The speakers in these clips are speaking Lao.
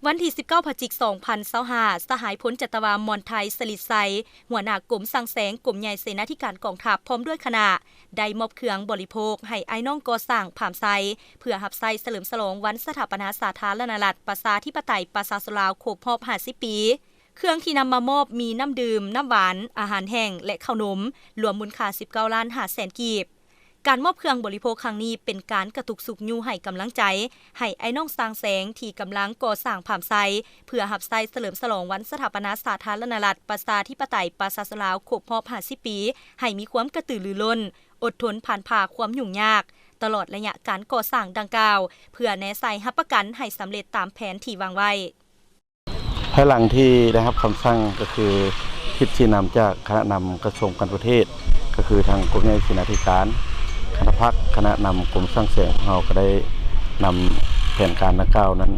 ວັນທີສິບເກົ້າ ພະຈິກ ສອງພັນຊາວຫ້າ ສະຫາຍ ພົນຈັດຕະວາ ມອນໄທ ສະລິດໄຊ ຫົວໜ້າກົມສ້າງແສງ ກົມໃຫຍ່ເສນາທິການກອງທັບ ພ້ອມດ້ວຍຄະນະ ໄດ້ມອບເຄື່ອງບໍລິໂພກໃຫ້ອ້າຍນ້ອງກໍ່ສ້າງຜາມໄຊ ເພື່ອຮັບໃຊ້ສະເຫຼີມສະຫຼອງວັນສະຖາປະນາສາທາລະນະລັດ ປະຊາທິປະໄຕ ປະຊາຊົນລາວ ຄົບຮອບຫ້າສິບປີ. ເຄື່ອງທີ່ນຳມາມອບມີນ້ຳດື່ມ, ນ້ຳຫວານ, ອາຫານແຫ້ງ ແລະ ເຂົ້າໜົມ, ລວມມູນຄ່າສິບເກົ້າລ້ານຫ້າແສນກີບ. ການມອບເຄື່ອງບໍລິໂພກຄັ້ງນີ້ເປັນການກະຕຸກຊຸກຍູ້ໃຫ້ກຳລັງໃຈ ໃຫ້ອ້າຍນ້ອງສ້າງແສງທີ່ກຳລັງກໍ່ສ້າງຜາມໄຊ ເພື່ອຮັບໃຊ້ສະເຫຼີມສະຫຼອງວັນສະຖາປະນາສາທາລະນະລັດ ປະຊາທິປະໄຕ ປະຊາຊົນລາວ ຄົບຮອບຫ້າສິບປີ ໃຫ້ມີຄວາມກະຕືລືລົ້ນ, ອົດທົນຜ່ານຜ່າຄວາມຫຍຸ້ງຍາກ ຕະຫຼອດໄລຍະການກໍ່ສ້າງດັ່ງກ່າວ ເພື່ອແນໃສ່ຮັບປະກັນໃຫ້ສຳເລັດຕາມແຜນທີ່ວາງໄວ້. ພາຍຫຼັງທີ່ໄດ້ຮັບຄຳສັ່ງ ກໍຄືທິດຊີ້ນຳຈາກຄະນະນຳກະຊວງການຕ່າງປະເທດ ກໍຄືທາງກົມໃຫຍ່ເສນາທິການ, ຄະນະພັກ, ຄະນະນຳກົມສ້າງແສງ ພວກເຮົາກໍໄດ້ນຳແຜນການດັ່ງກ່າວນັ້ນ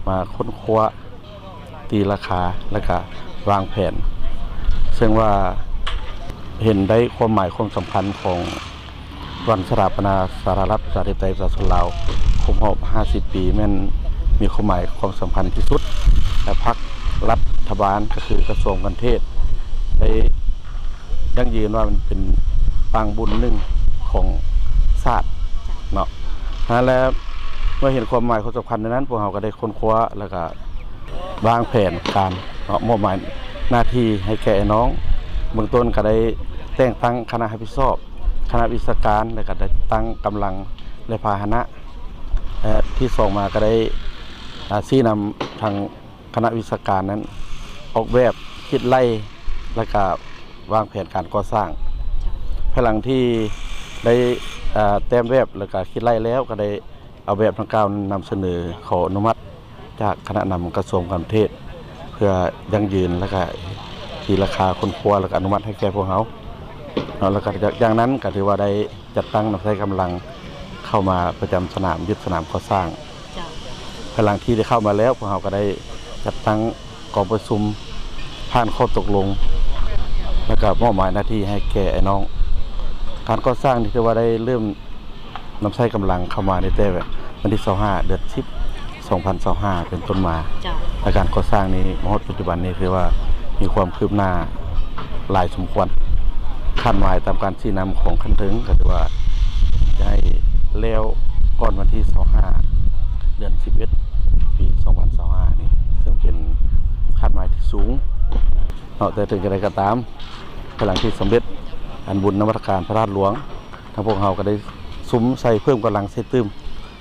ມາຄົ້ນຄວ້າ, ຕີລາຄາ ແລະ ກະວາງແຜນ ເຊິ່ງວ່າເຫັນໄດ້ຄວາມໝາຍຄວາມສຳຄັນຂອງ ວັນສະຖາປະນາສາທາລະນະລັດ ປະຊາທິປະໄຕ ປະຊາຊົນລາວ ຄົບຮອບຫ້າສິບປີ ແມ່ນມີຄວາມໝາຍຄວາມສຳຄັນທີ່ສຸດ ແລະ ພັກລັດຖະບານ ກໍຄືກະຊວງການເທດ ໄດ້ຢັ້ງຢືນວ່າມັນເປັນປາງບຸນໜຶ່ງຂອງຊາດເນາະ. ນັ້ນແຫຼະ ເມື່ອເຫັນຄວາມໝາຍຄວາມສຳຄັນໃນນັ້ນ ພວກເຮົາກໍໄດ້ຄົ້ນຄວ້າ ແລະ ກະ ວາງແຜນການເນາະ ມອບໝາຍໜ້າທີ່ໃຫ້ແກ່ອ້າຍນ້ອງ. ເບື້ອງຕົ້ນກໍໄດ້ແຕ່ງຕັ້ງຄະນະຮັບຜິດຊອບ, ຄະນະວິຊາການ ແລະ ກໍໄດ້ຕັ້ງກຳລັງ ແລະ ພາຫະນະ ແລະ ທີ່ສອງມາກໍໄດ້ ອາ ຊີ້ນຳທາງຄະນະວິຊາການນັ້ນ ອອກແບບ, ຄິດໄລ່ ແລະ ກໍວາງແຜນການກໍ່ສ້າງ. ພາຍຫຼັງທີ່ໄດ້ ອາ ແຕ້ມແບບ ແລະ ກໍຄິດໄລ່ແລ້ວ ກໍໄດ້ ເອົາແບບດັ່ງກ່າວນຳສະເໜີຂໍອະນຸມັດຈາກຄະນະນຳກະຊວງການເທດ ເພື່ອຢັ້ງຢືນ ແລ້ວກະຕີລາຄາຄົ້ນຄວ້າ ແລ້ວກະອະນຸມັດໃຫ້ແກ່ພວກເຮົາເນາະ. ແລ້ວກະຈາກນັ້ນກະຖືວ່າໄດ້ຈັດຕັ້ງນຳໃຊ້ກຳລັງເຂົ້າມາປະຈຳສະໜາມ, ຍຶດສະໜາມກໍ່ສ້າງ. ເຈົ້າ. ພາຍຫຼັງທີ່ໄດ້ເຂົ້າມາແລ້ວ ພວກເຮົາກະໄດ້ຈັດຕັ້ງ ກອງປະຊຸມຜ່ານຂໍ້ຕົກລົງ ແລ້ວກະມອບໝາຍໜ້າທີ່ໃຫ້ແກ່ອ້າຍນ້ອງ. ການກໍ່ສ້າງນີ້ຖືວ່າໄດ້ເລີ່ມນຳໃຊ້ກຳລັງເຂົ້າມາຕັ້ງແຕ່ວັນທີຊາວຫ້າ ເດືອນສິບ ສອງພັນຊາວຫ້າ ເປັນຕົ້ນມາ. ເຈົ້າ. ແລະ ການກໍ່ສ້າງນີ້ມາຮອດປັດຈຸບັນນີ້ຖືວ່າມີຄວາມຄືບໜ້າຫຼາຍສົມຄວນ. ຄາດໝາຍຕາມການຊີ້ນຳຂອງຂັ້ນເທິງ ກະຖືວ່າຈະໃຫ້ແລ້ວກ່ອນວັນທີຊາວຫ້າ ເດືອນສິບເອັດ ປີສອງພັນຊາວຫ້ານີ້ ເຊິ່ງເປັນຄາດໝາຍທີ່ສູງເນາະ. ແຕ່ເຖິງຢ່າງໃດກໍຕາມ ພາຍຫຼັງທີ່ສຳເລັດອັນບຸນນະມັດສະການພະທາດຫຼວງ ທາງພວກເຮົາກໍໄດ້ສຸມໃສ່ເພີ່ມກຳລັງໃສ່ຕື່ມ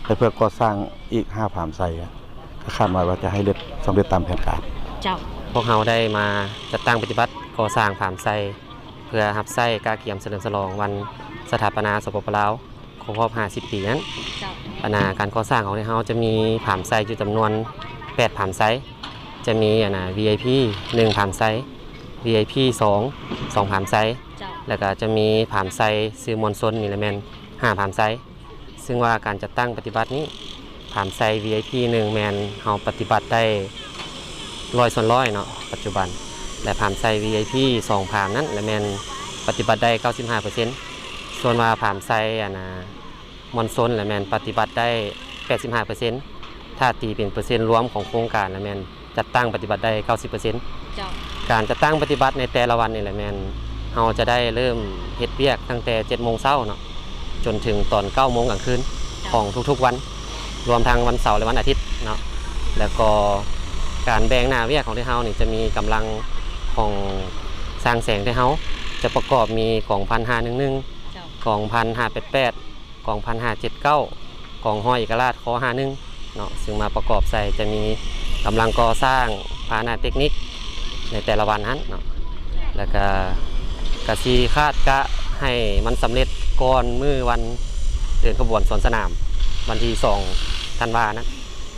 ແລະ ເພື່ອກໍ່ສ້າງອີກຫ້າຜາມໄຊ ກໍຄາດໝາຍວ່າຈະໃຫ້ເລັດ ສຳເລັດຕາມແຜນການ. ເຈົ້າ. ພວກເຮົາໄດ້ມາຈັດຕັ້ງປະຕິບັດກໍ່ສ້າງຜາມໄຊ ເພື່ອຮັບໃຊ້ກະກຽມສະເຫຼີມສະຫຼອງວັນສະຖາປະນາ ສປປ ລາວ ຄົບຮອບຫ້າສິບປີນັ້ນ. ເຈົ້າ. ອັນນາ ການກໍ່ສ້າງຂອງເຮົາຈະມີຜາມໄຊຢູ່ຈຳນວນແປດຜາມໄຊ, ຈະມີ ອັນນາ ວີໄອພີ ໜຶ່ງຜາມໄຊ, ວີໄອພີ ສອງ ສອງຜາມໄຊ. ເຈົ້າ. ແລ້ວກະຈະມີຜາມໄຊສື່ມວນຊົນນີ້ລະແມ່ນຫ້າຜາມໄຊ. ເຊິ່ງວ່າການຈັດຕັ້ງປະຕິບັດນີ້ ຜາມໄຊ ວີໄອພີ ໜຶ່ງ ແມ່ນເຮົາປະຕິບັດໄດ້ຮ້ອຍສ່ວນຮ້ອຍເນາະ ປັດຈຸບັນ ແລະ ຜາມໄຊ ວີໄອພີ ສອງຜາມນັ້ນລະແມ່ນປະຕິບັດໄດ້ເກົ້າສິບຫ້າເປີເຊັນ. ສ່ວນວ່າຜາມໄຊ ອັນນາ ມວນຊົນລະແມ່ນປະຕິບັດໄດ້ແປດສິບຫ້າເປີເຊັນ. ຖ້າຕີເປັນເປີເຊັນລວມຂອງໂຄງການລະແມ່ນ ຈັດຕັ້ງປະຕິບັດໄດ້ເກົ້າສິບເປີເຊັນ. ເຈົ້າ. ການຈັດຕັ້ງປະຕິບັດໃນແຕ່ລະວັນນີ້ລະແມ່ນ ເຮົາຈະໄດ້ເລີ່ມເຮັດວຽກຕັ້ງແຕ່ເຈັດໂມງເຊົ້າເນາະ ຈົນເຖິງຕອນເກົ້າໂມງກາງຄືນ ເຈົ້າ ຂອງທຸກໆວັນ ລວມທັງວັນເສົາ ແລະ ວັນອາທິດເນາະ. ແລ້ວກໍການແບ່ງໜ້າວຽກຂອງເຮົານີ້ ຈະມີກຳລັງຂອງຊ່າງແສງເຮົາ ຈະປະກອບມີກອງພັນຫ້າໜຶ່ງໜຶ່ງ, ເຈົ້າ ກອງພັນຫ້າແປດແປດ, ກອງພັນຫ້າເຈັດເກົ້າ, ກອງຮ້ອຍເອກະລາດ ຄ ຫ້າໜຶ່ງເນາະ, ຊຶ່ງມາປະກອບໃສ່ຈະມີກຳລັງກໍ່ສ້າງ, ພາຫະນະເຕັກນິກໃນແຕ່ລະວັນຫັ້ນເນາະ, ແລ້ວກະ ກະຊິຄາດກະໃຫ້ມັນສຳເລັດກ່ອນມື້ວັນເດີນຂະບວນສວນສະໜາມ ວັນທີສອງທັນວານັ້ນ.